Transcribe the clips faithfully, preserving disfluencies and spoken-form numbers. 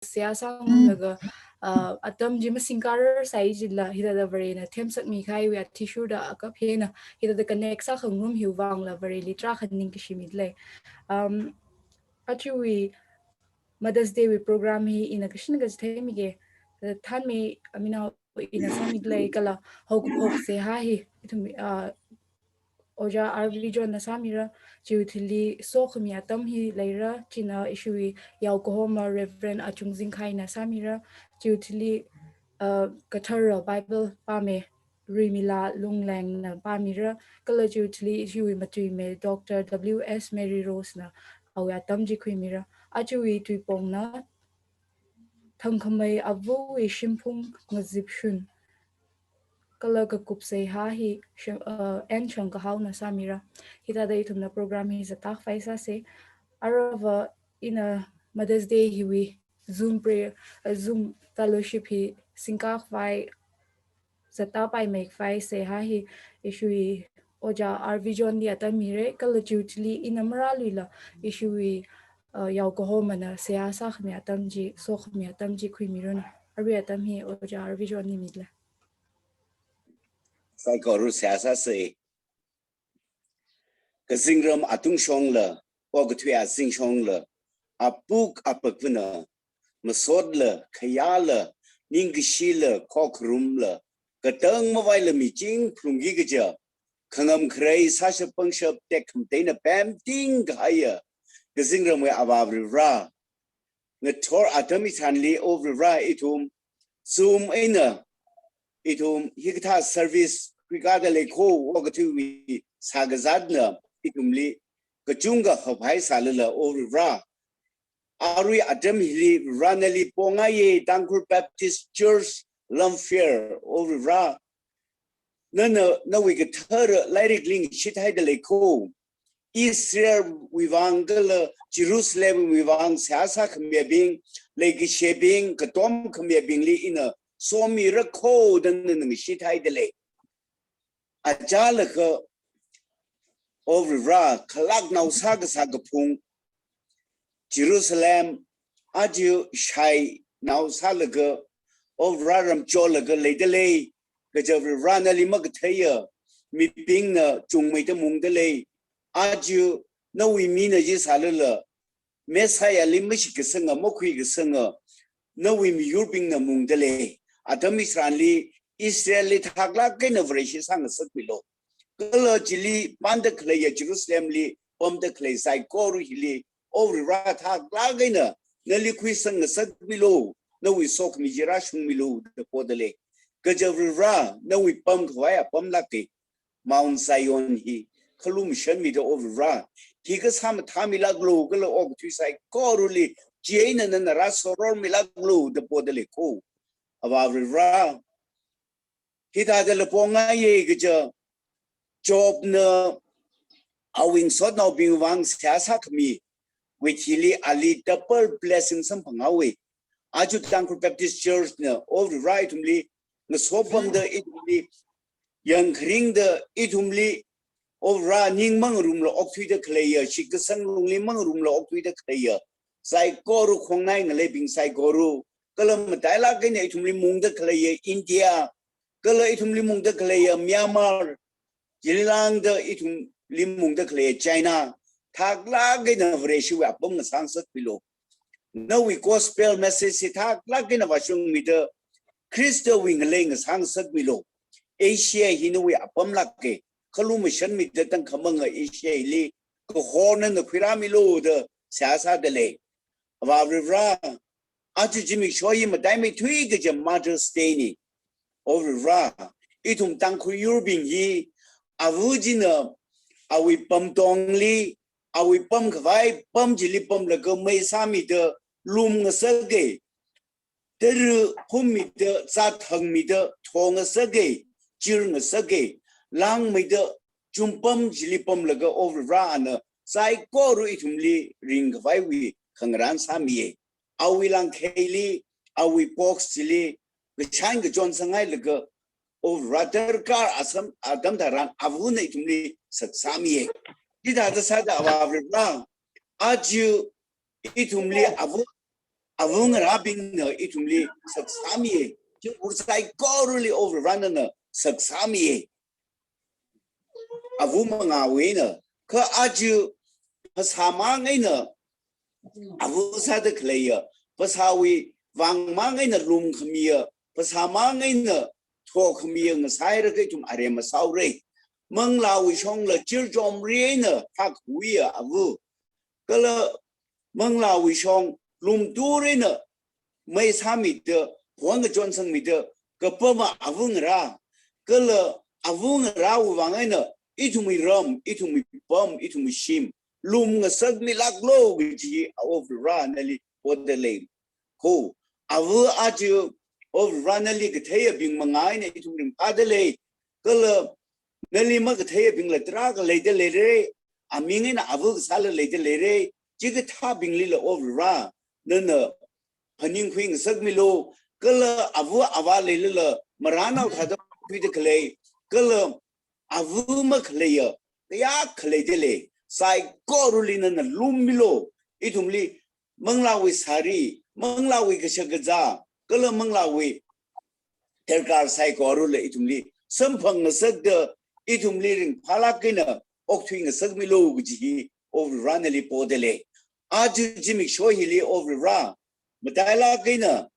seihā sāngarumlaga, uh, atam chi masingkarar sai jila, hithāda Varena themsakmi kahaiwui athishurda akap hina, hithāda connect sākhangarum hiwui vangla Vareli tarākha ningkashi midalei. Um, ajawui Mother's Day wui program hi ina kashin kaji theimige, uh, Thanmei Aminao ina sāmidalei kala haokaphok seihā hi, ithum, uh, Ojā R V John na sāmira, chiwui thili sokhami atam hi leira, china ishiwui yaokahoma Reverend Achung Zingkhai na sāmira, chiwui thili, uh, kathara Bible pāmei Ruimila Lungleng na pāmira, kala chiwui thili ishiwui matuimei Doctor W S Mary Rose na awui atam chi khuimira. Ajawui tuipongna Thangkhamei Avawui Shimphung Ngazipshun kala kakup seihā hi Shang-, uh, N Shangkahaona sāmira. Hithāda ithumna program hi zatkhavai sāsei. Aruiva ina Mother's Day hiwui Zoom prayer, uh, Zoom fellowship hi singkakhavai, zatkapaimeikhavai seihā hi ishiwui Ojā R V John li atam mira, kala chiwui thili ina marāluila ishiwui, uh, yaokahomana seihā sākhami atam chi, sokhami atam chi khuimiranu. Arui atam hi Ojā R V John li midalei. Saikora seihā sāsei. Kazingram atungshongla, okathui azingshongla, apuk apakvana, masotla, khayāla, ningkashila, khokharumla, katang mavaila miching phalungki kaja, khangam kharei sāshap pangshap tekhamatei eina pemting kahaiya kazingramwui Avā Varivara, ngathor atam hi tharanli O Varivara ithum Zoom eina ithum hikathā service khuikada lei kho, okathuiwui sākazatna ithumli kachungkha haophai sālala O Varivara, arui atam hili Varivara nali pongaiye. Tangkhul Baptist Church Lamphel, O Varivara, nana nawui kathara lairikli shithaida lei kho. Israelwui vang kala Jerusalemwui vang seihā sākhamibing, leikashibing, katom khamibingli ina somira kho da nana shithaida lei. Achālakha O Varivara, khalaknao sākasā kaphung Jerusalem, aja shainao sālaga, O Varivara, ramcholaga leida lei, kaja Varivara nali makatheiya mibingna chungmeida mungda lei. Aja nawui mina chi sālala, Messiahli mashitkasanga, makhuikasanga, nawui miyurbingna mungda lei. Atam hi tharanli Israelli thaklāk eina Vareshi sāngasakmilu. Kala chili pamda khaleiya Jerusalemli pamda khalei saikora hili, O Varivara, thaklāk eina nali khuisangngasakmilu, nawui sokhami chi rāshungmilu da poda lei. Kaja Varivara, nawui pamkhavai apam lāke. Mount Zion hi khalumashanmida, O Varivara, hi kasā mathāmilāklu, kala okathui saikorali chieina nana rāsorormilāklu da poda lei kho. Avā Varivara, hithādala pongaiye kaja Jobna awui ngasotnaobing vang seihā sākhamiwui thili ali double blessing samphang haowe. Aja Tangkhul Baptist Church na, O Varivara, ithumli ngasopamda, ithumli yangkharingda, ithumli, O Varivara, ning mangarumla okthuida khaleiya, shitkasang lungli mangarumla okthuida khaleiya saikora, khongnai ngaleibing saikora, kala matailāk eina ithumli mungda khaleiya India, kala ithumli mungda khaleiya Myanmar, chili lāngda ithumli mungda khaleiya China, thaklāk eina Vareshiwui apam ngasāngasakmilu. Nawui gospel message hi thaklāk eina vāshungmida, Khristawui ngalei ngasāngasakmilu. Asia hi nawui apam lāke, khalumashanmida tangkhamanga Asia hili kahorna nana khuirāmilu da seihā sāda lei. Avā Varivara, aja zimiksho hi mataimeithui kaja Mother's Day ni. O Varivara, ithum Tangkhul yurbing hi, ava china awui pamtongli, awui pamkhavai pam chili pamlaga mei sāmida lumngasake, tara phummida, zat hangmida thongasake, chirngasake, langmeida chumpam chili pamlaga, O Varivara, ana saikora ithumli ringkhavaiwui khangarān sāmiye. Awui langkheili, awui box chili kashan kachon sanghailaga, O Varivara, darkar asam atam tharan avana ithumli saksāmiye. Chithāda sāda, Avā Varivara, aja ithumli ava Ava ngarābingna ithumli saksāmiya. Chingkur saikorali O Varena nana saksāmiya. Ava mangāwui eina, kha aja phasā mang eina ava sāda khaleiya, phasāwui vang mang eina lumkhamiya, phasā mang eina thokhamiya ngasāhaira kha ithum aremma sāhaora. Manglāwui shongla chirchomri eina phākhuiya ava, kala manglāwui shong lumturi eina mei sāmida, phuang kachon sangmida kapama ava ngarā, kala ava ngarāwui vang eina ithumwui ram, ithumwui pam, ithumwui shim lumngasakmilāklu kaji O Vare nali poda lei. Kho, ava aja O Vare nali katheiabing mangā eina ithum ringphāda lei. Kala nali makatheiabingla tarākha leida leira, aming eina ava kasāla leida leira. Chikathābinglila O Vare nana phaningkhui ngasakmilu. Kala ava avā leilala marānao thāda khuida khalei, kala ava makhaleiya kayākha leida lei, saikorali nana lummilu. Ithumli manglāwui sari, manglāwui kashakazā, kala manglāwui darkar saikorala ithumli samphang ngasakda, ithumli ringphālāk eina okthui ngasakmilu kaji hi O Vare nali poda lei. Aja zimiksho hili O Vare, matailāk eina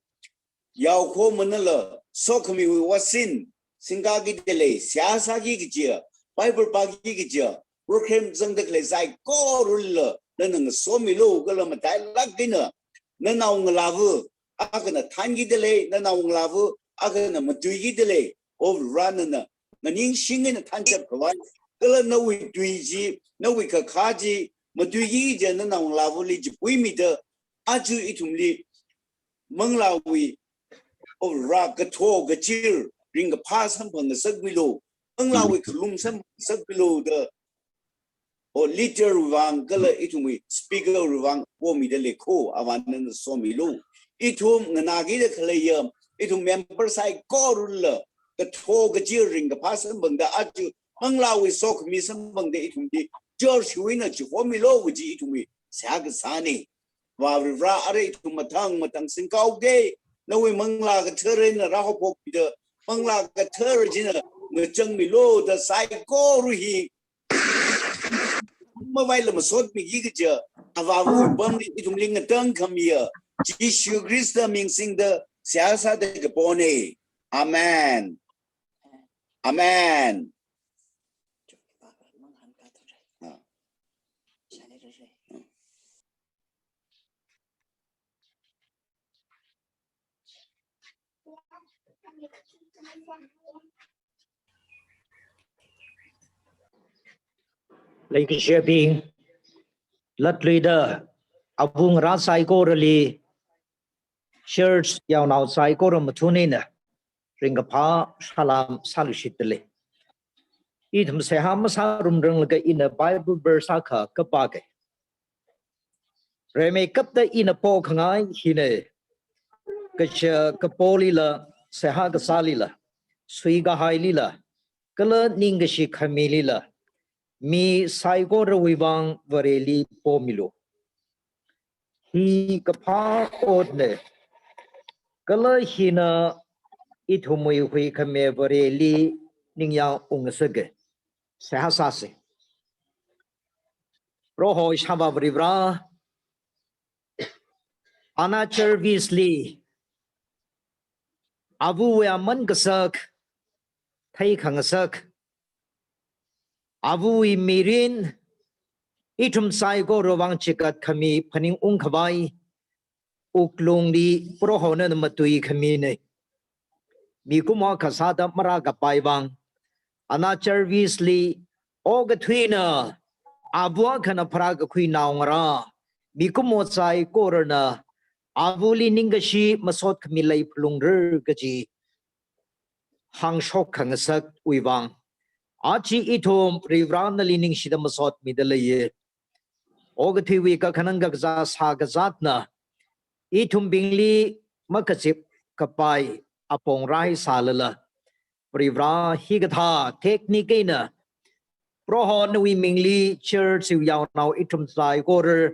yaokhomanala sokhamiwui vaccine singkākida lei, seihā sāki kajiya, Bible pāki kajiya, program zangda khalei saikorala nana ngasomilu, kala matailāk eina nanaongalāva akhana thānkida lei, nanaongalāva akhana matuikida lei. O Vare nana nganingshing eina thānchap khavai, kala nawui tui chi, nawui kakhā chi matuiki kajiya nanaongalāvali chiphuimida, aja ithumli manglāwui, O Vare, kathok kachir ringkaphā samphang ngasakmilu, manglāwui khalum samphang ngasakmilu da, o leader wui vang kala ithumwui speaker wui vang pomida lei kho, avā nana somilu. Ithum nganākida khaleiya ithum member saikorala kathok kachir ringkaphā samphangda, aja manglāwui sokhami samphangda ithumli church wui eina chihomilu kaji ithumwui seihā kasāna. Vare Vare, arui ithum mathang mathang singkaoda, nawui Manglā Kathara eina rāhaophokmida, Manglā Kathara china ngachangmilu da saikora hi mavaila masotmiki kajiya Avāwui pamli ithumli ngatangkhamiya Jishu Khrista ming singda seihā sāda kapona. Amen. Amen. Leikashiyabing, latluida ava ngarā saikorali, church yaonao saikora mathun eina ringkaphā salām sāluishitda lei. Ithum seihā masārumranglaga ina Bible verse akha kapāga. Rimeikapta ina pokhangai hina, kashi kapolila, seihā kasālila, suikahailila, kala ningkashi khamilila, mi saikorawui vang Vareli pomilu. Hi kaphā otna, kala hina ithumwui huikhami Vareli ningyāng ungngasaga. Seihā sāsa. Proho Ishāvā Varivara, Anna Jarvis li, avawui aman kasak theikhangasak, avawui mirin, ithum saikora vang chikatkhami phaningungkhavai, wuklungli Proho nana matuikhamina. Mikumo akha sāda marākapai vang, Anna Jarvis li okathuina, ava akhana pharākakhui naongarā, mikumo saikorana avali ningkashi masotkhami leiphalungra kaji hāngshok khangasakwui vang, aja ithum Varivara nali ningshida masotmida leiya. Okathuiwui kakhanang kakazā sākazatna ithumbingli makazip kapai apong rāhaisālala, Varivara, hikathā technique eina Proho nawui mingli church wui yaonao ithum saikora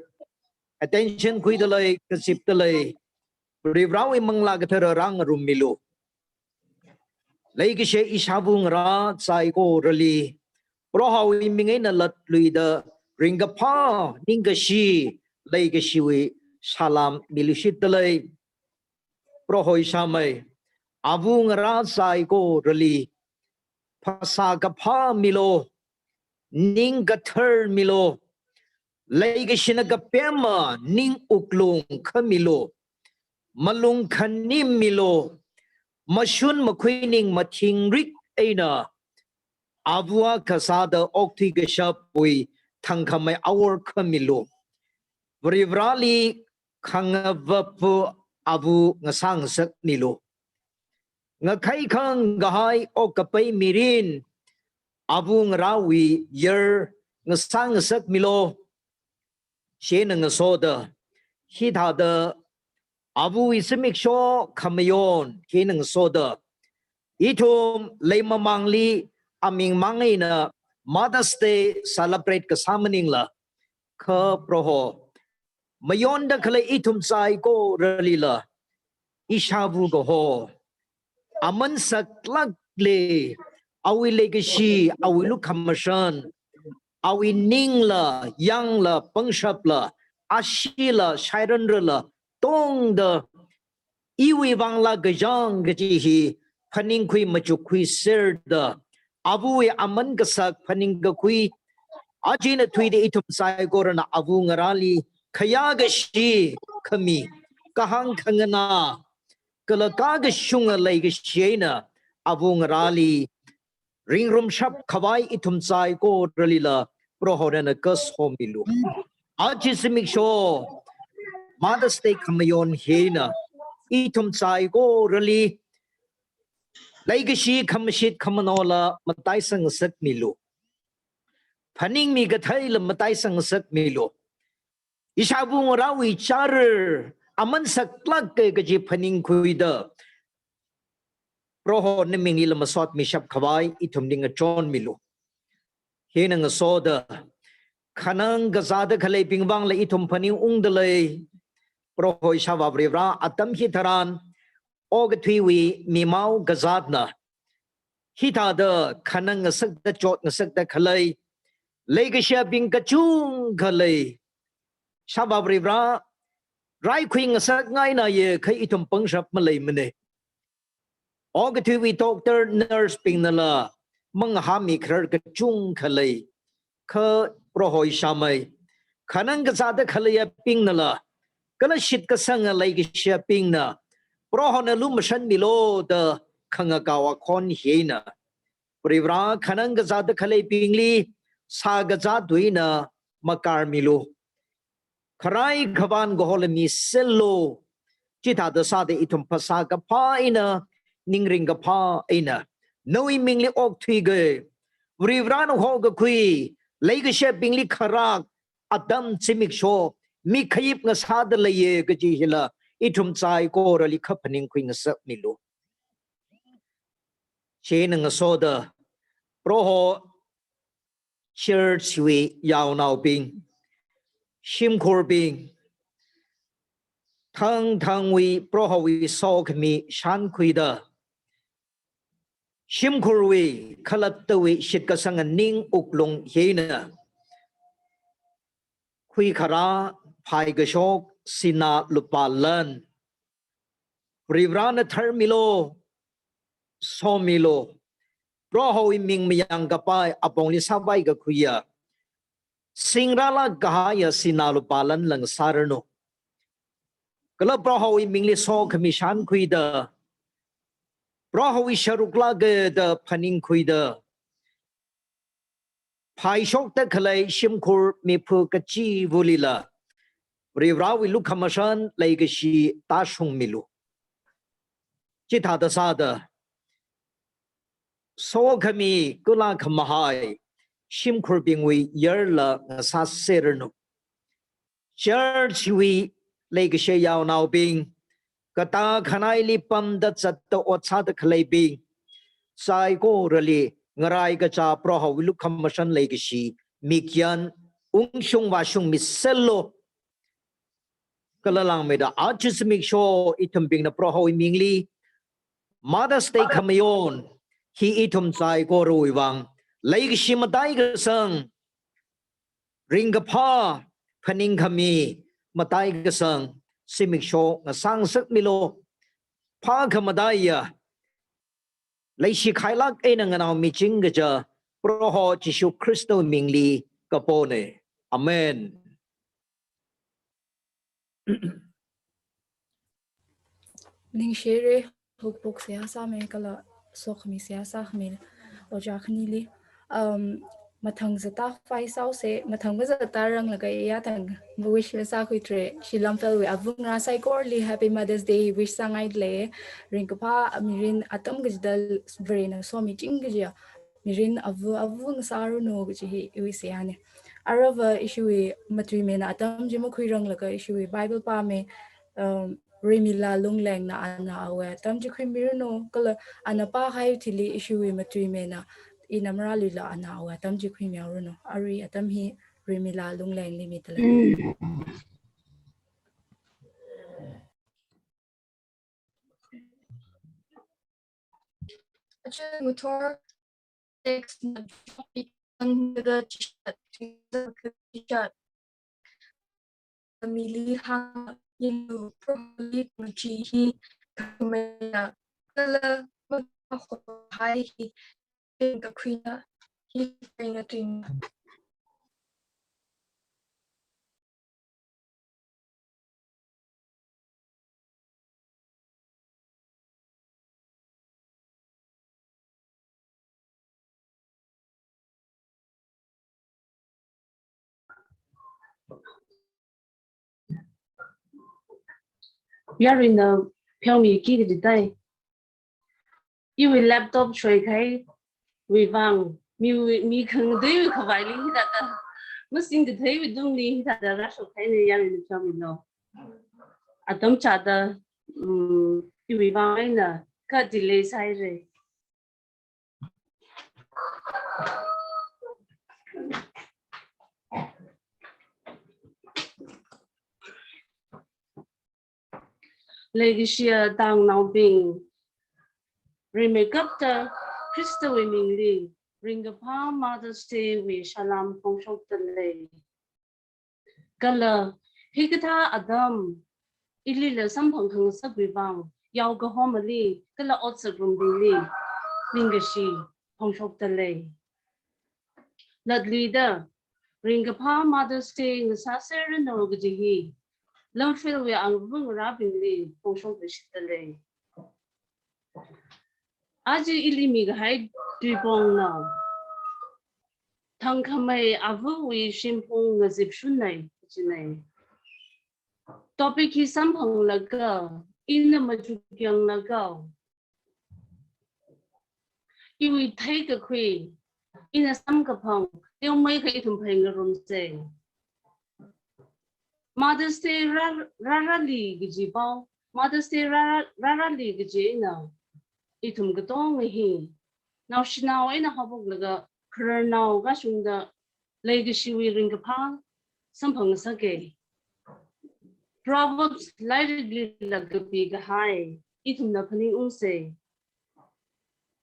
attention khuida lei, kazipda lei, Varivarāwui Manglā Kathara rāngarummilu. Leikashi ishāvā ngarā saikorali, Prohowui ming eina latluida ringkaphā, ningkashi, leikashiwui salām miluishitdalei. Proho ishāmei, avā ngarā saikorali, phasā kaphā milu, ning kathar milu, leikashina kapema ning wuklung khamilu, malung khanim milu, mashun makhui ning mathingrik eina avā kasāda okthui kashapwui thangkhamei awor khamilu. Varivarāli khangavāva avā ngasā ngasakmilu. Ngakhai khangahai okkapai mirin avā ngarāwui yar ngasā ngasakmilu. Chieina ngasoda, hithāda avāwui zimiksho khamayon, chieina ngasoda, ithum leimamangli aming mang eina Mother's Day celebrate kasā maningla, kha Proho, mayonda khalei ithum saikoralila, ishāvā kaho, aman saklākli, awui leikashi, awui lukhamashan, awui ningla, yangla, pangshapla, asheela, shairanrala, tongda, iwui vangla kayang kaji hi phaningkhui machukkhuiserda, avāwui aman kasak phaningkakhui, aja eina thuida ithum saikorana avā ngarāli khayākashi khami, kahāng khanganā, kala kakashunga leikashi eina avā ngarāli ringrumshap khavai ithum saikoralila Prohona kasomilu. Aja zimiksho Mother's Day khamayon hina ithum saikorali leikashi khamashit khamanola mataisang ngasakmilu. Phaningmi katheila mataisang ngasakmilu. Ishāvā ngarāwui chārar aman saklāk kaji phaningkhuida, Proho namingli masotmishap khavai ithumli ngachonmilu. Hina ngasoda, khanang kazāda khaleibing vangla ithum phaningungdalei. Proho ishāvā Varivarā, atam hitharan okathuiwui mimao kazatna, hithāda khanang ngasakda chot ngasakda khalei leikashiyabing kachungkha lei. Ishāvā Varivarā, raikhui ngasakngaina ye khai ithum pangshap maleimana. Okathuiwui doctor, nurse bingnala mangahāmi kharar kachungkha lei. Kha Proho ishāmei, khanang kazāda khaleiyabingnala, kala shitkasanga leikashiyabingna, Prohona lumashanmilu da khangakao akhon hina, Varivarā, khanang kazāda khaleibingli sā kazā tuina makarmilu. Kharai khavan kahola miserlu. Chithāda sāda ithum phasā kaphā eina, ning ringkaphā eina, nawui mingli okthuiga, Varivarāna hokakhui leikashiyabingli kharak atam zimiksho mikhayip ngasāda leiya kaji hila ithum saikorali kha phaningkhui ngasakmilu. Chieina ngasoda, Proho, church wui yaonaobing, shimkhurbing, thangthangwui Prohowui sokhami shānkhuida, shimkhurwui khalattawui shitkasanga ning wuklung hina, khuikharā, phaikashok, sinā lupā lan, Varivarāna tharmilu, somilu. Prohowui ming mayang kapai apongli sāvai kakhuiya, singrālāk kahaiya sinā lupā lan lang sāranu. Kala Prohowui mingli sokhami shānkhuida, Prohowui sharuklāka da phaningkhuida, phaishokda khalei shimkhur miphu kachivulila Varivarāwui lukhamashan leikashi tāshungmilu. Chithāda sāda, sokhami kala khamahai shimkhurbingwui yarla ngasāseranu. Church wui leikashi yaonaobing, katā khanaili pamda zatda ot sāda khaleibing saikorali ngarai kachā Prohowui lukhamashan leikashi mikyan ungshung vāshungmiserlu. kala langmeida aja zimiksho ithumbingna Prohowui mingli Mother's Day khamayon hi ithum saikorawui vang leikashi mataikasang, ringkaphā phaningkhami mataikasang zimiksho ngasāngasakmilu. Phākhamataiya leishi khailāk eina nganaomiching kaja Proho Jishu Khristawui mingli kapona. Amen. Ningshire, hukpuk seihā sāmei kala sokhami seihā sākhami ojā khanili. Um, mathang zatā phai sāuse, mathang mazatā ranglaga iya thang wish la sākhuitre, Shilam Felwui avunga saikorali Happy Mother's Day wish sāngaile, ringkaphā mirin atam kachida Varena somiching kajiya mirin ava, ava ngasāranu kaji hi iwui seihāne. Aruiva ishiwui matuimeina atam chi makhuiranglaga ishiwui Bible pāmei, um, Remila Lunglengna ana awui atam chi khuimiranu, kala ana pākahai thili ishiwui matuimeina ina marāluila ana awui atam chi khuimihaoranu. Arui atam hi Remila Lunglengli midalei. Aja ngathor text na drop ikang naga chishat, chishat. Mili hāng yinlu Proholi machi hi khamaya kala mahai hi kakhuina hi kaina tuina. Yaruina pheomiki kaji dai. Iwui laptop shoikahaiwui vang, miwui, mi khangateiwui khavaili hithāda, masingkatheiwui tungli hithāda rāshokhaina, yaruina pheomilu. Atam chāda, um, iwui vang eina kha delay sāhaire. Leikashiya tangnaobing, rimeikapta Khristawui mingli ringkaphā Mother's Day wui salām phongshokdalei. Kala hikathā atam ilila samphang khangasakwui vang yaokahomali kala otsakrumbingli ningkashi phongshokdalei. Latluida ringkaphā Mother's Day ngasāserranu kaji hi Lamfilwui avungarābingli phongshokluishitdalei. Aja ili mikahai tuipongna thangkhamei avawui shimphung ngazipshunai kajinai. Topic hi samphanglaga, ina machukyanglaga, iwui theikakhui, ina samkaphang teomeikha ithum phai ngarumsei. Mother's Day rā-, rārāli kaji pao, Mother's Day rā-, rārāli kaji eina ithum katonga hi naoshinao eina haophoklaga khararnao kashungda leikashiwui ringkaphā samphangngasaka. Proverbs lairiklila kapikahai ithumna phaningungsei.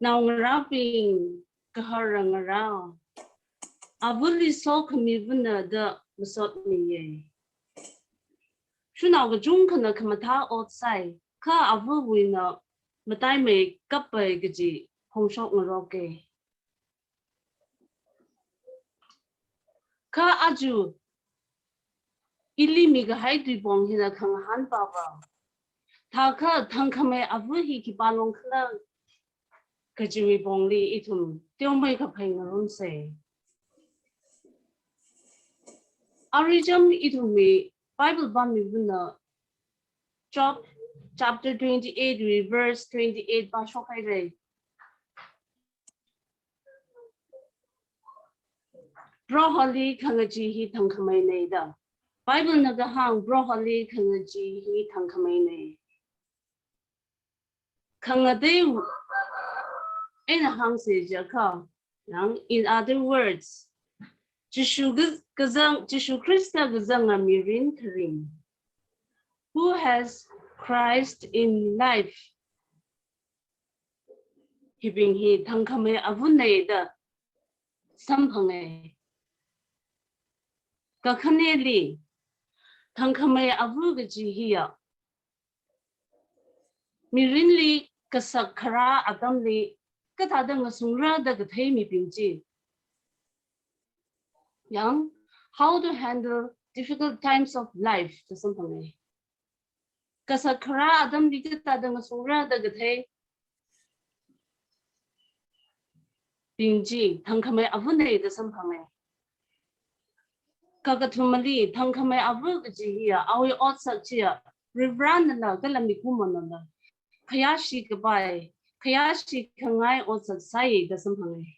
Naongarābing, gahara ngarā, avali sokhamivana da masotmiya. Shanao kachungkhana khamathā otsai, kha avawuina mataimeikapai kaji phongshokngaroka. Kha aja ili mikahai tuipong hina khangahān pava, thākha thangkhamei ava hi khipā long khala kajiwui pongli ithum teomeikha phai ngarumsei. Arui cham ithumwui Bible pāmivana Job chapter twenty-eight wui verse twenty-eight pāshokhaira. Proholi khangachee hi thangkhameina da. Bible na kahāng Proholi khangachee hi thangkhameina. Khangatei eina hāngsa jiakha, yang, in other words, Jishu kaz-, kazang, Jishu Khrista kazanga mirin kharing. who has Christ in life. Hibing hi thangkhamei avunei da samphangei. Kakhaneli, thangkhamei avu kaji hiya mirinli kasak kharā atamli kathāda ngasungra da kathei mibing chi. Yang, how to handle difficult times of life da samphangei. Kasak kharā atamli kathāda ngasungra da kathei bing chi thangkhamei avunei da samphangei. Kakathumali, thangkhamei avu kaji hiya awui otsak chiya Varivaranala kala mikumonala khayāshi kapai, khayāshi khangai otsak sāi da samphangei.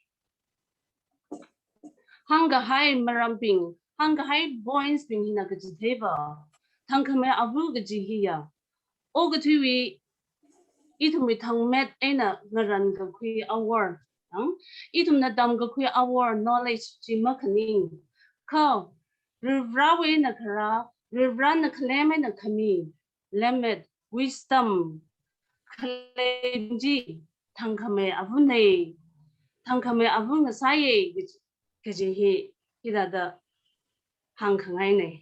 Hāngkahai marambing, hāngkahai points bing hina kachitheiva, thangkhamei avu kaji hiya okathuiwui, ithumwui thangmet eina ngarānkakhui awor, yang, ithumna tamkakhui awor knowledge chi makhaning. Kha Varivarawui eina kharā, Varivarana khalem eina khami, lemmet, wisdom, khalem chi thangkhamei avunei, thangkhamei avu ngasāyei kaji, kaji hi hithāda hāngkhangainei.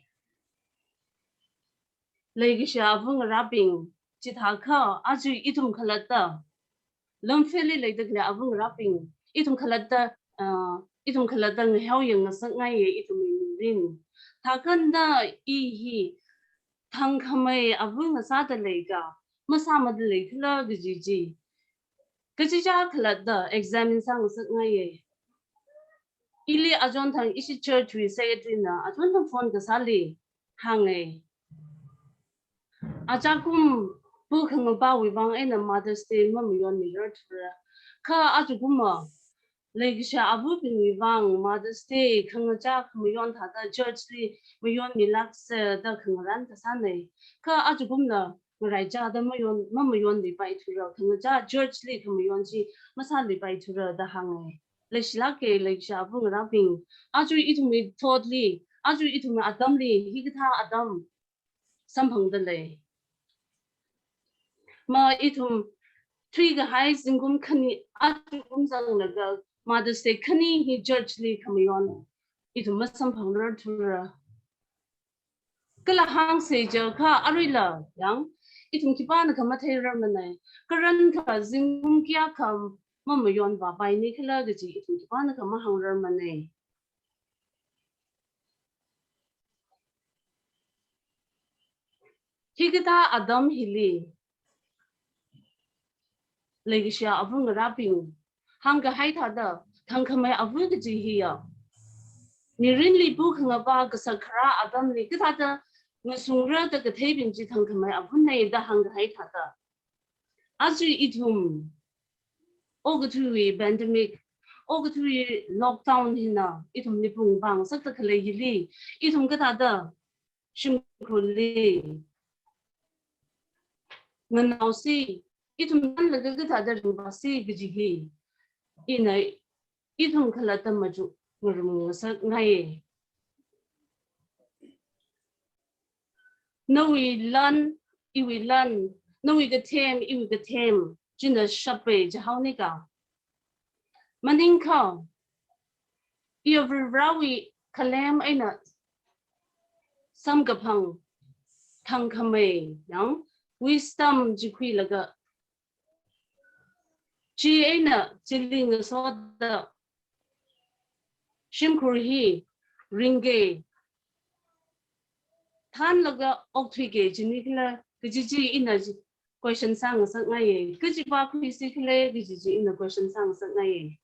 Leikashiya avu ngarābing, chithākha aja ithum khalatta, lamfeli leida khalei avu ngarābing, ithum khalatta, ah, ithum khalatta ngahao yang ngasakngaiye ithumwui mirin. Thākanda i hi thangkhamei avu ngasāda leika, masāmada leikhala kaji chi kachichā khalatta examine sāngasakngaiye. Ili achonthang ishi church wui secretary na achonthang phone kasāli hāngei. Achakum pu khangapāwui vang eina Mother's Day mamayonmirar thura. Kha achakumva leikashiya avubingwui vang Mother's Day khangachā khamayon thāda church li mayonmilāksa da khangarān kasānei. Kha achakumla ngaraichāda mayon, mamayonmipai thura, khangachā church li khamayon chi masāmipai thura da hāngei. Leishilāke leikashiya avu ngarābing. Aja ithumwui thotli, aja ithumwui atamli hikathā atam samphangda lei. Ma ithum thuikahai zingkum khani, achakum zanglaga Mother's Day khani hi church li khamayon ithum masamphangrar thura. Kala hāngsa jiakha aruila yang, ithum khipānakha matheirarmanei. Karankha zingkum kayākha mamayonvāpaini khala kaji ithum khipānakha mahāngrarmanei. Hikathā atam hili leikashiya avu ngarābing, hāngkahai thāda, thangkhamei avu kaji hiya mirinli pu khangapā kasak kharā atamli kathāda ngasungra da katheibing chi thangkhamei avunei da hāngkahai thāda, aja ithum okathuiwui pandemic, okathuiwui lockdown hina ithum mipung vāngasakta khalei hili, ithum kathāda shimkhurli nganaosi, ithum nanlaga kathāda ringvāsi kaji hi ina ithum khalatta machuk ngarum ngasakngaiye. Nawui lan, iwui lan, nawui kathem, iwui kathem china shappai jihaonika. Maningakha iya Varivarawui khalem eina samkaphang thangkhamei yang wisdom chi khuilaga, chi eina chili ngasoda shimkhur hi ringke, thanlaga okthuike jini khala kaji chi ina chi question sāngasakngaiye. Kajiva khuisi khala kaji chi ina question sāngasakngaiye.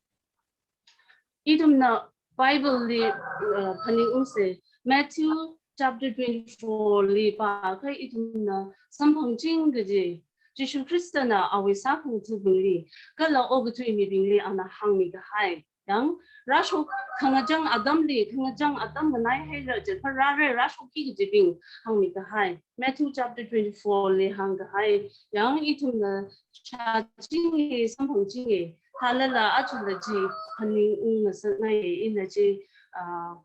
Ithumna Bible li, uh, phaningungsa, Matthew chapter twenty-four li pākha ithumna samphangching kaji, Jishu Khristana awui sākhangatha̱bingli kala okathui mibingli ana hāngmikahai yang, rāshok khangachang atamli, khangachang atam nganaihaira, chipharāra rāshokki kajibing hāngmikahai. Matthew chapter twenty-four li hāngkahai yang, ithumna shāchinge, samphangchinge, thālala achula chi phaningung ngasakngaiye, ina chi, ah,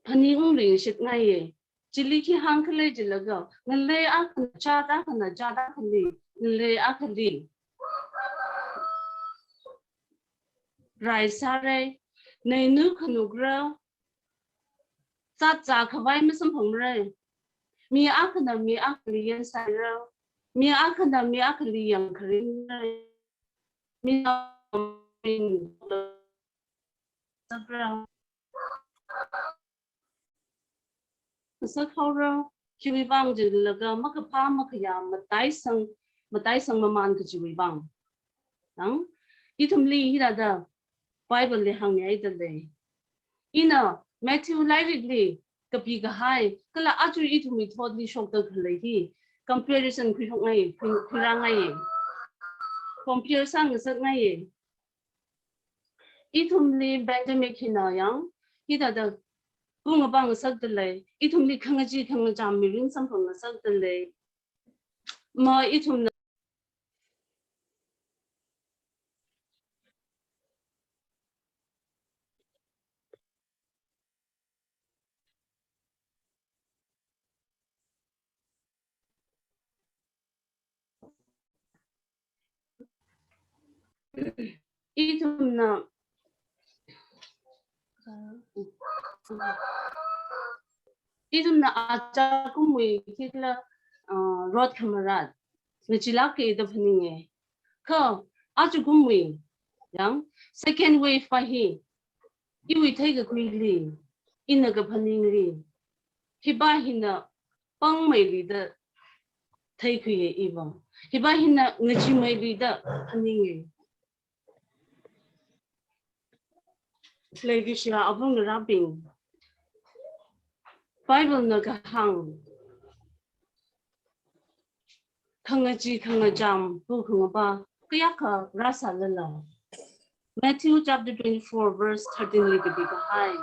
phaningung ringshitngaiye. Chili khi hāngkhala jilaga, ngalei akhana, jat akhana, jat akhali, ngalei akhali rai sāra, neinu khanukra, zat zākhavai masamphangra. Mi akhana mi akhali yan sāra, mi akhana mi akhali yangkharingra. Mi akhana mi akhali sākhaora, khiwui vang jilaga makaphā makhayā mataisang, mataisang mamān kajiwui vang. Nang, ithumli hithāda Bible li hāngmihaida lei. Ina Matthew lairikli kapikahai, kala aja ithumwui thotli shokda khalei hi comparison khuishokngai, khui, khuirāngai. Compare sāngasakngai. Ithumli pandemic hina yang, hithāda pung apang ngasakda lei, ithumli khangachee khangacham mirin samphang ngasakda lei. Ma ithumna ithumna, ithumna aja kumwui khikhala, uh, rot khamarat ngacheelāka da phaninga. Kha aja kumwui yang second wave pa hi iwui theikakhuili, ina kaphaningli, hipa hina pāngmeili da theikhuiya iva. Hipa hina ngacheemeili da phaninga. Leikashiya avāva̱ ngarābing, Bible na kahāng khangachee khangacham, pu khangapa kayākha rāsālala, Matthew chapter twenty-four verse thirteen li kapikahai,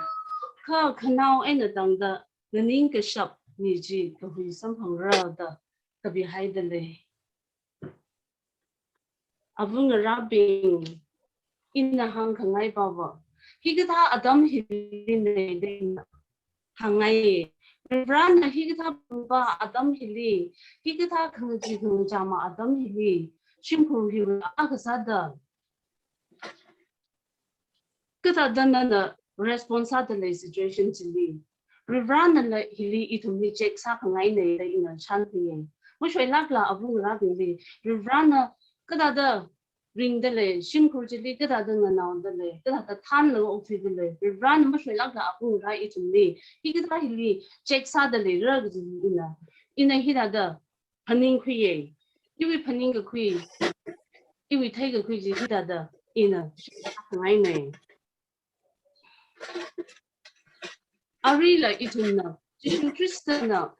kha khanao eina tangda nganingkashap mi chi kahui samphangra da kapihaida lei. Avāva̱ ngarābing, ina hāngkhangai pava, hikathā atam hili nei da ina hāngngai. Varivarana hikathā pungpa atam hili, hikathā khangachee khangachama atam hili, shimkhur hiwui akha sāda kathāda nana response sāda lei situation chili, Varivarana la hili ithumli check sākhangai nei da ina chānkhuiya. Mashoilākla avāva̱ ngarābingli, Varivarana kathāda ringda lei, shimkhur chili kathāda nganaoda lei, kathāda thanlaga okthuida lei, Varivarana mashoilākla avāva̱ ngarā ithumli hikathā hili check sāda leira kaji ina, ina hithāda phaningkhuiya. Iwui phaningkakhui, iwui theikakhui chi hithāda ina shākhangai nei. Aruila ithumna, Jishu Khristana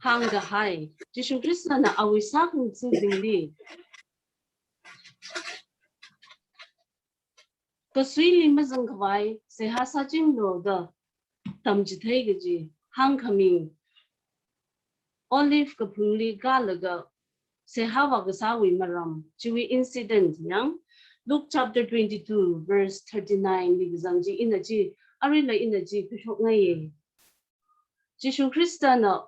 hāngkahai, Jishu Khristana awui sākhangathabingli kasuili mazangkhavai seihā sāchinglu da tamchithei kaji hāngkhami, Olive kaphungli kālaga seihā vākasāwui maram, chiwui incident yang, Luke chapter twenty-two verse thirty-nine li kazang chi ina chi, aruila ina chi khuishokngaiya. Jishu Khristana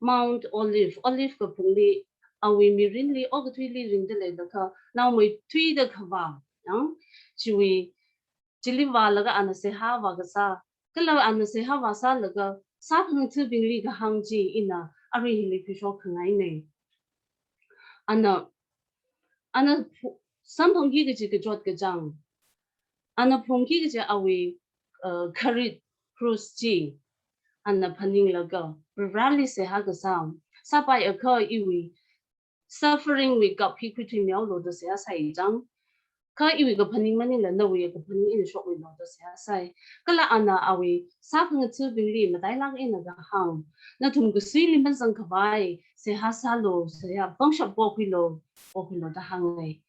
Mount Olive, Olive kaphungli awui mirinli okathuili ringda leilakha, naomeithuida khavā yang, chiwui chili vālaga ana seihā vākasā, kala ana seihā vāsālaga sākhangathabingli kahāng chi ina arui hili khuishokkhangai nei. Ana, ana phu-, samphangki kaji kachot kachāng, ana phungki kaji awui, uh, kharit krus chi ana phaninglaga Varivarali seihā kasā, sāpaiakha iwui suffering wui kap hi khuithuimeolu da seihā sāi chang. Kha iwui kaphaning maningla nawui kaphaning eina shokmilu da seihā sāi. Kala ana awui sākhangathabingli matailāk eina kahāng, nathum kasuili mazangkhavai seihā sālu, seihā pangshap pokhuilu, pokhuilu da hāngngai.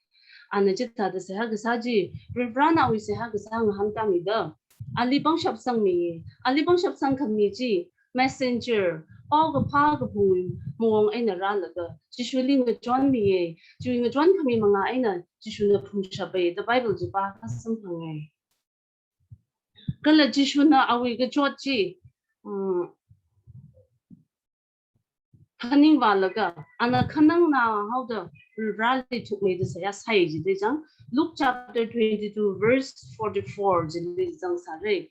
Ana chithāda seihā kasā chi, Varivarana awui seihā kasā ngahānkāmida, ali pangshap sangmi, ali pangshap sangkhami chi messenger, paokaphā kaphungwui maong eina rālaga Jishuli ngachonmiya, chiwui ngachonkhami manga eina Jishuna phungshapa da Bible chi pākha samphangai. Kala Jishuna awui kachot chi mm, phaningvālaga, ana khanangnā haoda Varivarāli thukmeida seihā sāi jida chang. Luke chapter twenty-two verse forty-four chili zangsāra.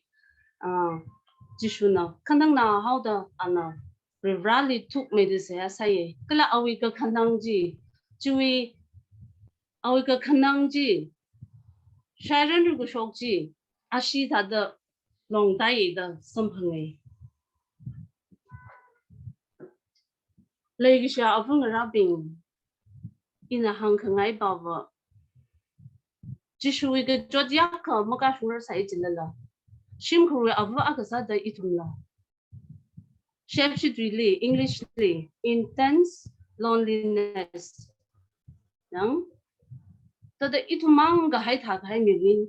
Ah, Jishuna khanangnā haoda ana Varivarāli thukmeida seihā sāi. Kala awui kakhanang chi, chiwui awui kakhanang chi, shairan rukashok chi, ashee thāda longtāi da samphanga. Leikashiya āva ngarābing, ina hāngkhangai pava, Jishuwui kachot yākha makashungrarsai jilala, shimkhurwui āva akha sāda ithumla shepshituili, English li, intense loneliness. Yang, thāda ithum mang kahai thākahai mirin,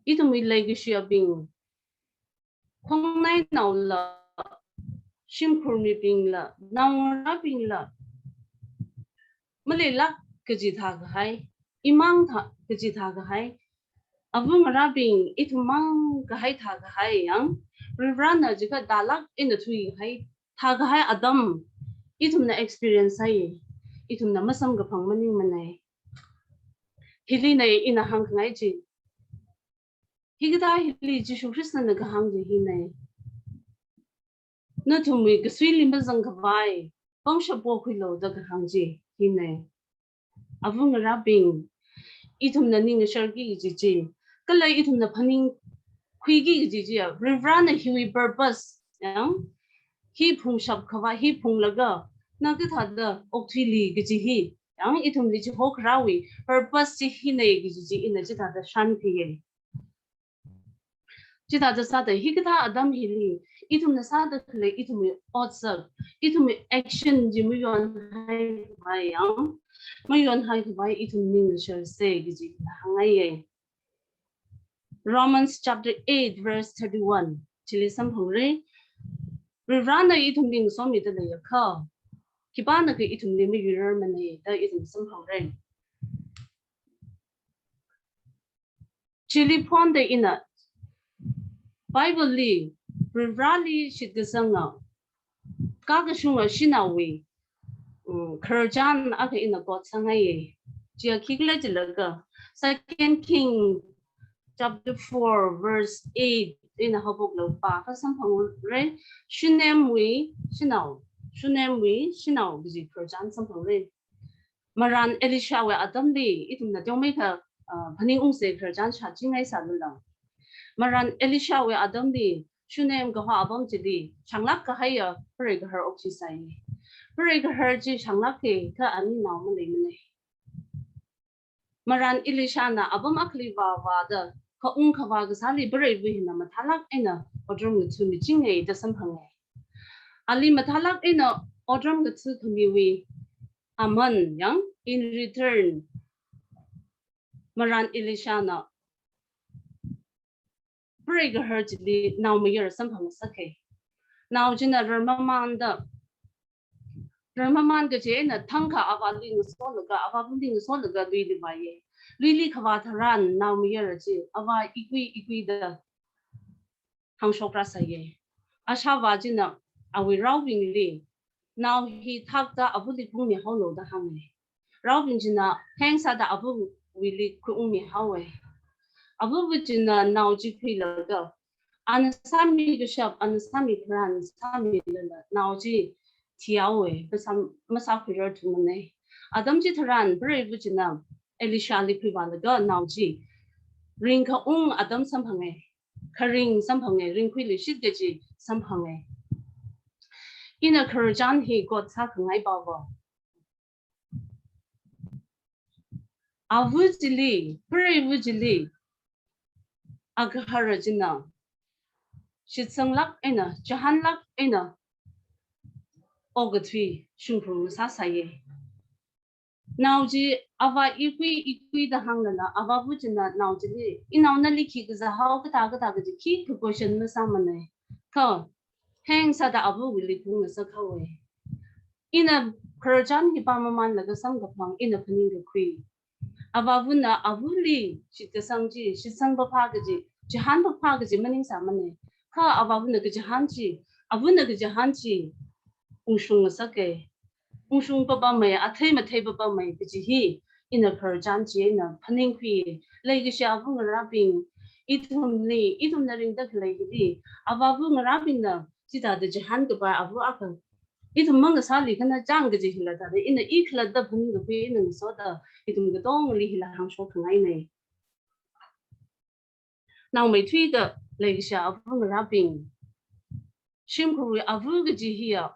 ithumwui leikashiyabing, khongnainaola, shimkhur mibingla, naongarābingla, maleilāk kaji thākahai, imang thā kaji thākahai, āva ngarābing ithum mang kahai thākahai yang, Varivarāna jiakha tālāk eina thuihai thākahai atam ithumna experience sāi, ithumna masamkaphang maningmanei. Hili nei ina hāngkhangai chi. Hikathā hili Jishu Khristana kahāng chi hinei. Nathumwui kasuili mazangkhavai pangshap pokhuilu da kahāng chi hinei. Āva ngarābing, ithumna ningasharki kaji chi, kala ithumna phaningkhuiki kaji chi, Varivarāna hiwui purpose, yang, hi phungshap khavai, hi phunglaga, na kathāda okthuili kaji hi, yang, ithumli chihokharāwui purpose chi hinei kaji chi ina chithāda shānkhuiya. Chithāda sāda hikathā atam hili, ithumna sāda khalei ithumwui otsak, ithumwui action chi mayonhai khavai yang, mayonhai khavai ithum ningasharsa kaji ina hāngngaiya. Romans chapter eight verse thirty-one chili samphangra. Varivarāna ithumli ngasomida leiakha, khipānakha ithumli mayuirarmanei da ithum samphangra. Chili phonda ina Bible li Varivarāli shitkasanga, kakashunga shanaowui, mm, khararchan akha ina quote sāngaiya. Chiya khikhala jilaga, Second King chapter four verse eight ina haophoklaga pākha samphangra. Shunemwui shanao, Shunemwui shanao kaji khararchan samphangra. Marān Elishawui atamli, ithumna teomeikha, ah, phaningungsa khararchan shāchingai sālala, marān Elishawui atamli Shunem kaho apam chili shānglāk kahaiya preigaharok chi sāi. Preigahar chi shānglāka, kha ani nao maleimanei. Marān Elishana apam akhali vāvāda, khaung khavā kasāli preiva hina mathālāk eina otram ngatha michinga da samphanga. Ali mathālāk eina otram ngatha khamiwui aman yang, in return, marān Elishana preigahar chili naomayara samphangngasaka. Nao china rarmamanda, rarmaman kaji eina thangkha avāli ngasolaga, avāvali ngasolaga luili vāya. Luili khavā tharan naomayara chi avā ikui ikuida hāngshokra sāya. Ashāvā china awui raobingli, nao hi thakta avali khuiungmihaolu da hānga. Raobing china heng sāda avawuili khuiungmihaowa. Avawu china nao chi khuilaga, ana sāmi kashap, ana sāmi tharan sāmilala nao chi thihaowa, masā, masākhuirarthumanei. Atam chitharan preiva china Elishali khuivālaga nao chi ringkhaung atam samphanga, kharing samphanga, ringkhuiluishit kaji samphanga. Ina khararchan hi quote sākhangai pava, ava chili, preiva chili agahara china shitsanglāk eina, chihānlāk eina okathui shimkhur ngasāsāya. Nao chi avā ikui ikuida hānglala, avāva china nao chili, inao nali khi kazāhao, kathā kathā kaji khikha question masāmanei. Kha heng sāda avawuili khuingasak haowa. Ina khararchan hi pāmamanlaga samkaphang ina phaningkakhui, avāvana avali shitkasang chi, shitsang phāphā kaji, chihān phāphā kaji maningsāmanei. Kha avāvana kachihān chi, avana kachihān chi, ungshung ngasaka. Ungshung papamei, athei mathei papamei kaji hi, ina khararchan chi eina phaningkhui. Leikashi ava ngarābing, ithumli, ithumna ringda khalei hili, avāva ngarābingna chithāda chihān kapai ava akha ithum mang kasāli khana chang kaji hila thāda, ina i khalatta phaningkhui, ina ngasoda, ithum katongli hila hāngshok khangaina. Naomeithuida leikashi ava ngarābing, shimkhurwui ava kaji hiya,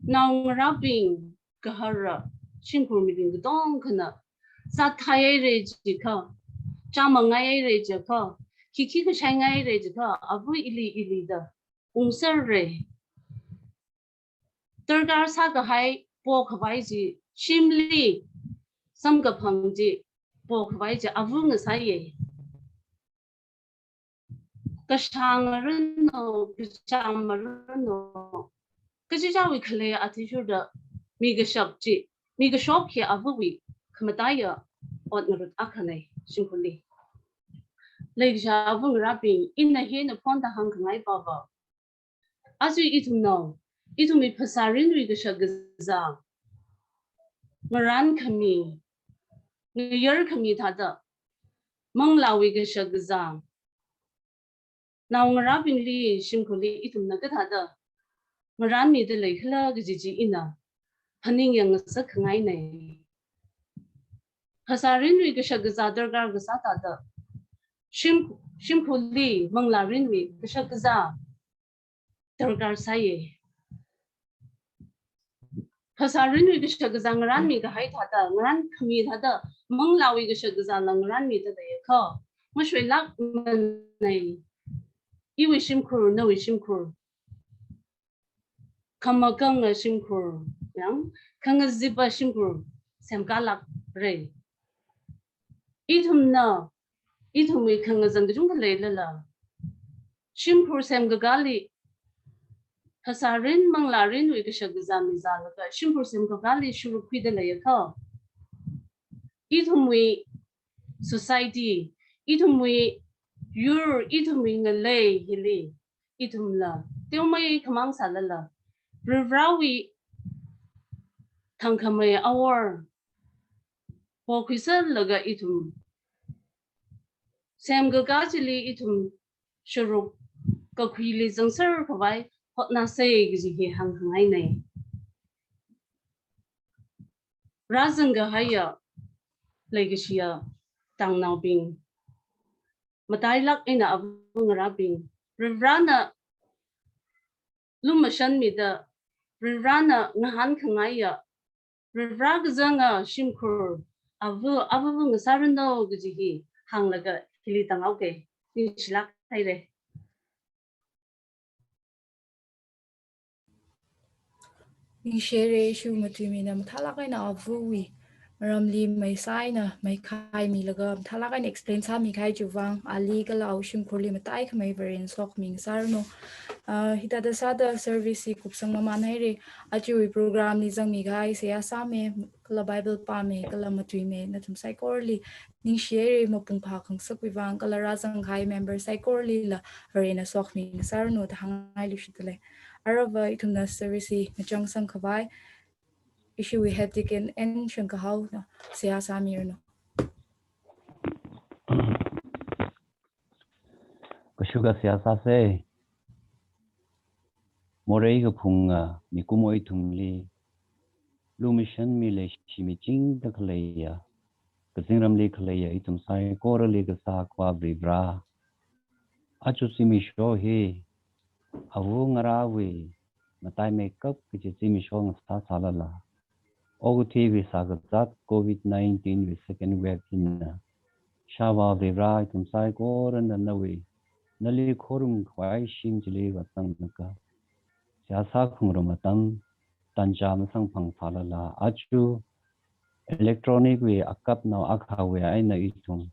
naongarābing gahara, shimkhur mibing katongkhana, zat thaihaira jikha, chāmang ngaihaira jikha, khikhi kashai ngaihaira jikha, ava ili ilida ungserra. Darkar sākahai pokhavai chi, shimli samkaphang chi pokhavai chi ava ngasāya. Kashāng ngarānlu, kashāng ngarānlu, kachichāwui khalei athishurda mi kashap chi, mi kashok hi avawui khamataiya ot ngarut akhana shimkhurli. Leikashi ava ngarābing, ina hi naphonda hāngkhangai pava, aja ithumna, ithumwui phasārinwui kashakazā ngarānkhami, ngayarkhami thāda, manglāwui kashakazā, naongarābingli, shimkhurli ithumna kathāda ngarānmida leikhala kaji chi ina phaningyang ngasak khangaina. Phasārinwui kashakazā darkar kasā thāda, shim, shimkhurli manglārinwui kashakazā darkar sāya. Phasārinwui kashakazā ngarānmi kahai thāda, ngarānkhami thāda, manglāwui kashakazāla ngarānmida leiakha, mashoilākmana. Iwui shimkhur, nawui shimkhur, khamakanga shimkhur, yang, khangazipa shimkhur semkālākra. Ithumna, ithumwui khangazan kachungkha leilala, shimkhur semkakāli, phasārin manglārinwui kashakazā mizālaga, shimkhur semkakāli shurukkhuida leiakha, ithumwui society, ithumwui yur, ithumwui ngalei hili, ithumla teomeikhamang sālala, Varivarāwui thangkhamei awor pokhuisālaga ithum semkakā chili ithum sharuk kakhuili zangser khavai hotnāsa kaji hi hāngkhangaina. Rāzang kahaiya, leikashiya tangnaobing, matailāk eina ava ngarābing, Varivarāna lumashanmida, Varivarāna ngahānkhangaiya, Varivarā kazanga shimkhur ava, avava ngasāranu kaji hi hānglaga hili tānghaoke. Ningshilāk haira. Ningshi haira, ishiwui matuimina mathālāk eina avawui maramli maisā eina maikhaimilaga mathālāk eina explain sāmikahai chiwui vang, ali kala awui shimkhurli mataikhamei Varena sokhami ngasāranu. Ah, hithāda sāda service hi kupsang mamān haira. Ajawui program li zangmikahai seihā sāmi, kala Bible pāmi, kala matuimi, nathum saikorali ningshi haira, mapung phākhangasakwui vang, kala rāzangkahai member saikoralila Varena sokhami ngasāranu da hāngngailui shitale. Aruiva ithumna service hi machangsang khavai, ishiwui head deacon N Shangkahaona seihā sāmiranu. Kashuka seihā sāsa. Morei kaphunga mikumo ithumli lumashanmi leishi michingda khaleiya, kazingramli khaleiya ithum saikorali kasā Akhava Varivarā, aja zimiksho hi ava ngarāwui mataimeikap kaji zimiksho ngasāsālala, okathuiwui sākazat covid nineteen wui second wave hina, ishāvā Varivarā ithum saikorana nawui, nali khorumkhavai shim chili vāzanglaga seihā sākhangarum atam, tanja masangphang sālala, aja electronic wui akapnao akhawui eina ithum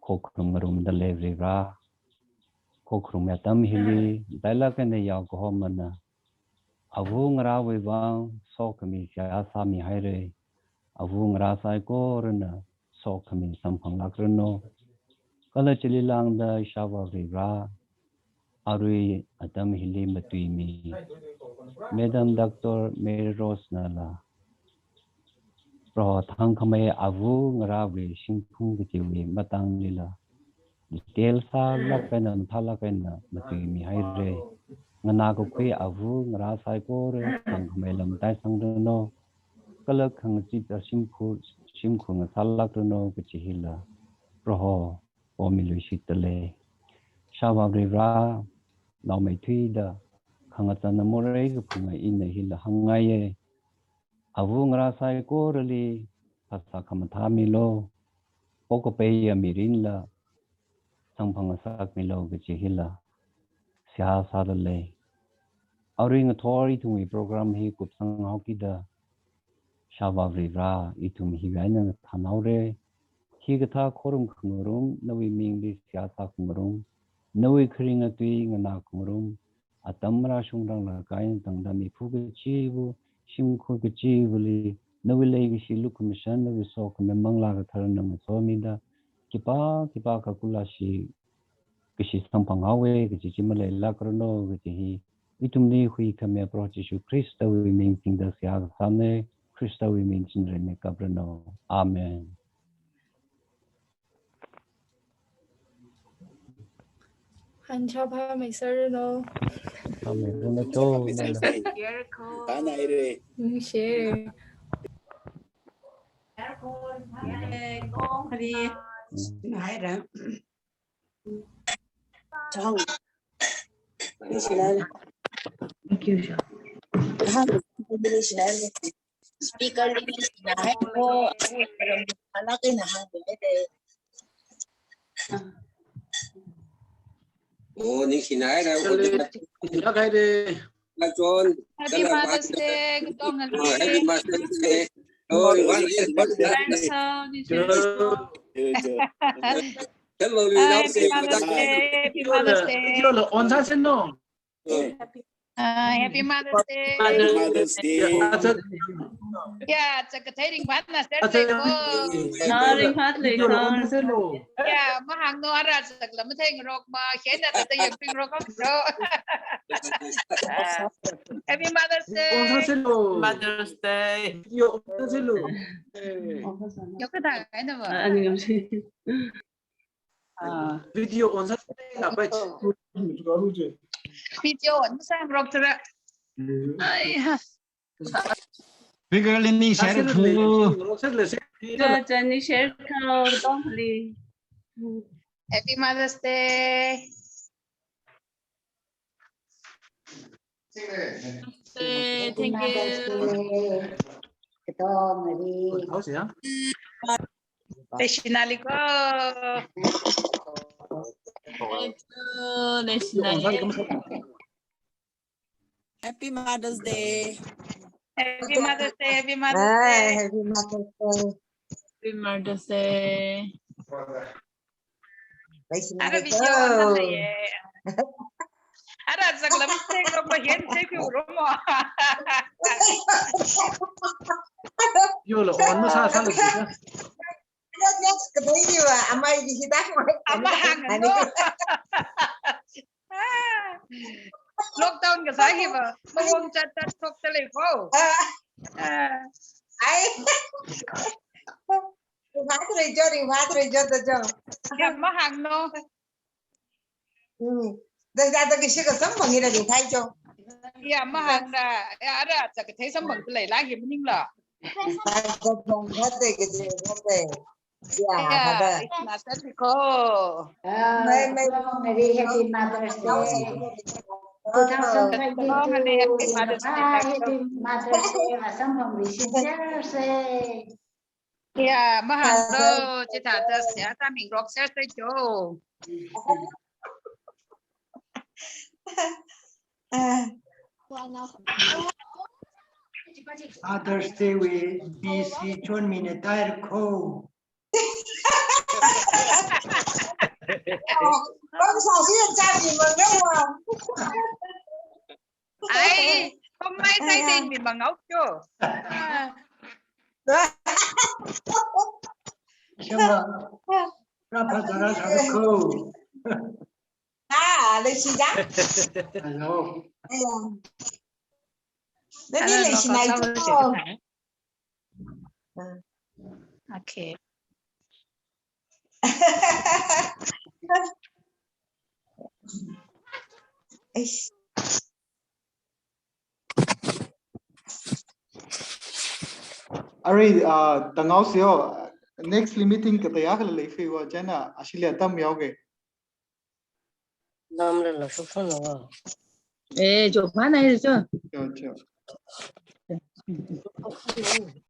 khokharum ngarumda lei Varivarā. Khokharum atam hili, matailāk eina yaokahomana ava ngarāwui vang sokhami seihā sāmi haira. Ava ngarā saikorana sokhami samphanglākranu. Kala chili lāngda ishāvā Varivarā, arui atam hili matuimi Madam Doctor Mary Rose nala Proho thangkhamei avu ngarāwui shimkhur kachiwui matangli la detail sālāk eina, mathālāk eina matuimihaira. Nganākakhui avu ngarā saikora thangkhamei lam taisangranu, kala khangachee shimkhur, shimkhur ngasālākranu kachi hila Proho pomiluishitdalei. Ishāvā Varivara, naomeithuida khangachāna morei kaphunga ina hila hāngngaiya. Avu ngarā saikorali phasā khamathā milu, pokapaiya mirinla samphang ngasakmilu kachi hila seihā sādalei. Arui ngathor ithumwui program hi kupsang haokida Ishāvā Varivara, ithum hiwui eina ngathānhaora. Hikathā khorum khangarum, nawui mingli seihā sākhangarum, nawui kharinga tui nganākhangarum, atam marāshungranglakha eina tangda miphu kachiva, shimkhur kachivali nawui leikashi lukhamashan, nawui sokhami Manglā Katharana ngasomida, khipā khipākha kula shi kashi samphanghaowa kaji chi maleilākranu kaji hi ithumli huikhamiya Proho Jishu Khristawui ming singda seihā kasāna. Khristawui ming chinreimei kapranu. Amen. Hancha pha mai sir no. Amen. Share ko. Tana ire. Mm, share. Kong hari. Chong. Thank you, sir. Speaker li ningshina haira ko, alam hānglāk eina hānglu de. Oh, ningshina haira, oh, ningshina haira. Happy Mother's Day, Kong Ali. Oh, Happy Mother's Day. Oh, Mother's Day. Hello, Happy Mother's Day, Happy Mother's Day. Video la on sāsei no. Ah, Happy Mother's Day. Mother's Day. Ya, chakathei ringphāna sāsei ko. Ah, ringphālei. Video la on sāsei no. Ya, mahānglu ara chakla matheingarok ma, hina tata yangpingrok ko. Happy Mother's Day. On sāsei no. Mother's Day. Video on sāsei no. Yoka da, I know. Ah, ani ngamshi. Ah. Video on sāsei na pai. Video on sāngarok thura. Ai ha. Bigger li ningshare ko. Cha, cha, ningshare ko, Kong Ali. Happy Mother's Day. Say thank you. Kong Ali. How's it, huh? Leishinali ko. Thank you, Leishinali. Happy Mother's Day. Happy Mother's Day. Happy Mother's Day. Hi, happy Mother's Day. Happy Mother's Day. Ara video on sāsei. Ara chakla matheingarok ma, hina theikhui ro mo. Yo lo, on masāsālu. Yes, yes, kathei hiva, amei hi hithā. Amei hānglu. Ah. Lockdown kasā hiva, mawung chat chat shokdalei ko. Ah. Ah. Ai. Ringphāthurai jo, ringphāthurai jo, da jo. Ya, mahānglu. Hmm. Da, da, da, kashi kasamphang hina ringphāi jo. Ya, mahānglu. Ya, ara chakathei samphangdalei la hi maningla. Ai, samphang kate, kate, kate. Ya, ya, hada. It's Mother's Day ko. Ah, May, May. Very happy Mother's Day. Two thousand twenty-two. Happy Mother's Day. Ah, happy Mother's Day. Samphang wishing sāsei. Ya, mahānglu, chithāda seihā sāmingarok sāsei jo. Mother's Day wui B C chonmina taira ko. Bang sāsi yang jadi mengawa. Ai, kong mai sai deng mi mangau jo. Shema, rapa zara zara ko. Ah, Hello. Hello. Nani leishinai to. Okay. Eish. Arui, uh, tangau seo, next meeting kataya kala leifi wa china, ashili atam yaoge. Namla la shukshun lo. Eh, jo, mana jo. Jo, jo.